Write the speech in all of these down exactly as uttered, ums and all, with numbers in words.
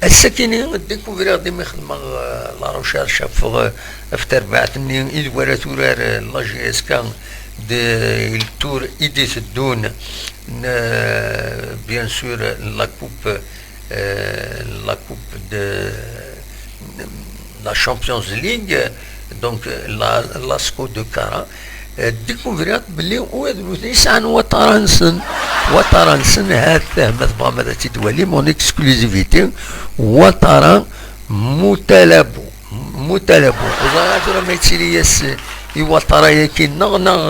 Ass-akini, découvriɣ-d imi xedmeɣ, euh, la recherche ɣef, euh, ɣef terbaɛt-nni i d wara turar, euh, la J S K de, le tour i d-iteddun, n, euh, bien sûr, la coupe, euh, la coupe de la Champions League, donc, euh, la, l'ASCO de Kara. Euh, découvriɣ belli ula d nutni sɛan watara-nsen. Watara-nsen, hat, ma tebɣam ad tt-id-twalim en exclusivité, watara Mutalabu. Mutalabu. Ur ẓriɣ ara tura ma yettili-yas i watara-yaki neɣ, neɣ,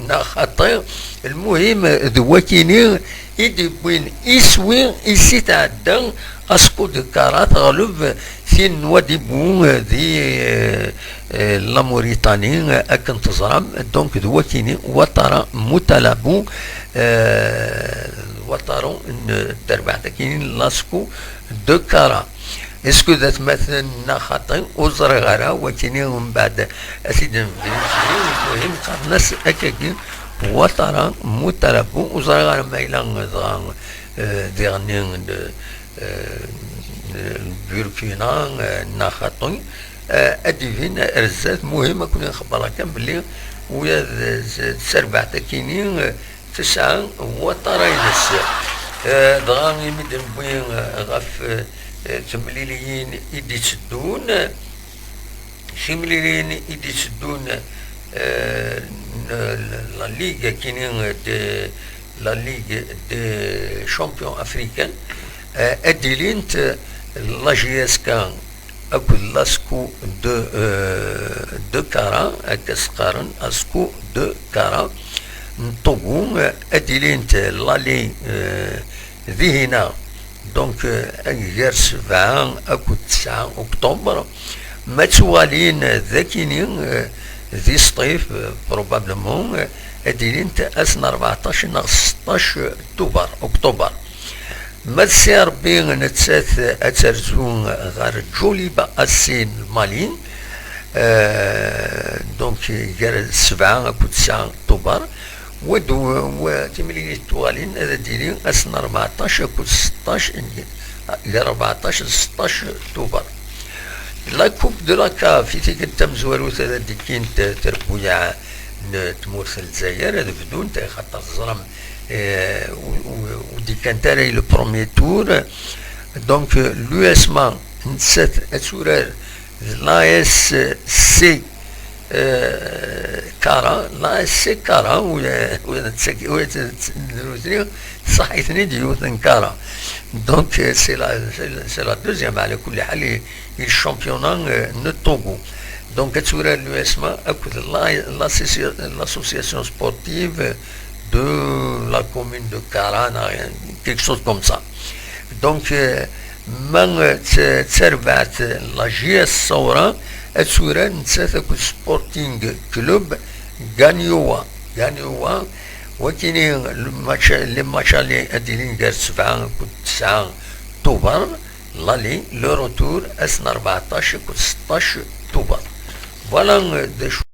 neɣ xaṭi. Lmuhim, d wakini i d-iwwin iswi i s-itɛedda ASCO de Kara, teɣleb tin n Wadibu, eh, di, eh, eh, la Mauritanie, eh, akken teẓram. Donc, d wakini, watara Mutalabu, eh, watara n terbaɛt akini, l'ASCO de Kara. Est-ce que d atmaten neɣ xaṭi? Ur ẓriɣ ara, wakini mbeɛd ad t-id-nvérifier. Lmuhim, qqaren-as akkagi, watara Mutalabu. Ur ẓriɣ ara ma yella dɣa, eh, diɣen-nni, eh, Burkina, eh, neɣ xaṭi, eh, ad d-ibin ar zdat. Muhim, ad ken-nxebber kan belli ula d, d, d tarbaɛt akini, eh, tesɛa watara-ines. Eh, dɣa imi d-newwi, eh, ɣef, eh, temliliyin i d-itteddun, timliliyin i d-itteddun, eh, n, n la Ligue akini de, la Ligue des Champions Africaines, eh, ad d-ilint, eh, la J S K akked l'ASCO de, eh, de Kara, akka s-qqaren, ASCO de Kara n Togo, eh, ad d-ilint l'Ali, eh, dihina, donc, eh, gar sebɛa akked tesɛa octobre. Ma ttuɣalin d akini, eh, di Sṭif, eh, probablement, eh, ad ilint ass n rbeɛṭac neɣ seṭṭac tuber, octobre. Ma d Si Ṛebbi, nettat ad terzu ɣer Djoliba Assi n Mali, eh, donc, gar sebɛa akked tesɛa tuber. Wa d-, wa, timlilit tuɣalin ad d-tili ass n rbeɛṭac akked seṭṭac, gar rbeɛṭac d seṭṭac tuber. La Coupe de la CAF, i tikkelt tamezwarut ad d-ikkint trebbuyaɛ n tmurt n Lezzayer, ad bdunt, axaṭer teẓram, eh, ur, ur, ur d-ikkant ara i le premier tour. Donc, eh, l'USMA, nettat ad turar d l'ASC, eh, Kara, l'ASC Kara, u, u, u, nutni, ṣaḥ-iten-id yiwet n Kara. Donc, eh, c'est la, c'est la, c'est la deuxième, ala kulli ḥal, i, i le championnat, eh, n Togo. Donc, ad turar l'USMA akked la, l'associa-, l'association sportive de la commune de Kara, quelque chose comme ça. Donc, eh, ma d, d tarbaɛt, la J S Saoura ad turar nettat akked Sporting Club Ganyowa. Ganyowa, wakini, le match, les matchs aller ad d-ilin gar sebɛa akked tesɛa tuber, l'aller, le retour ass n rbeɛṭac akked seṭṭac tuber. Voilà, eh, d acu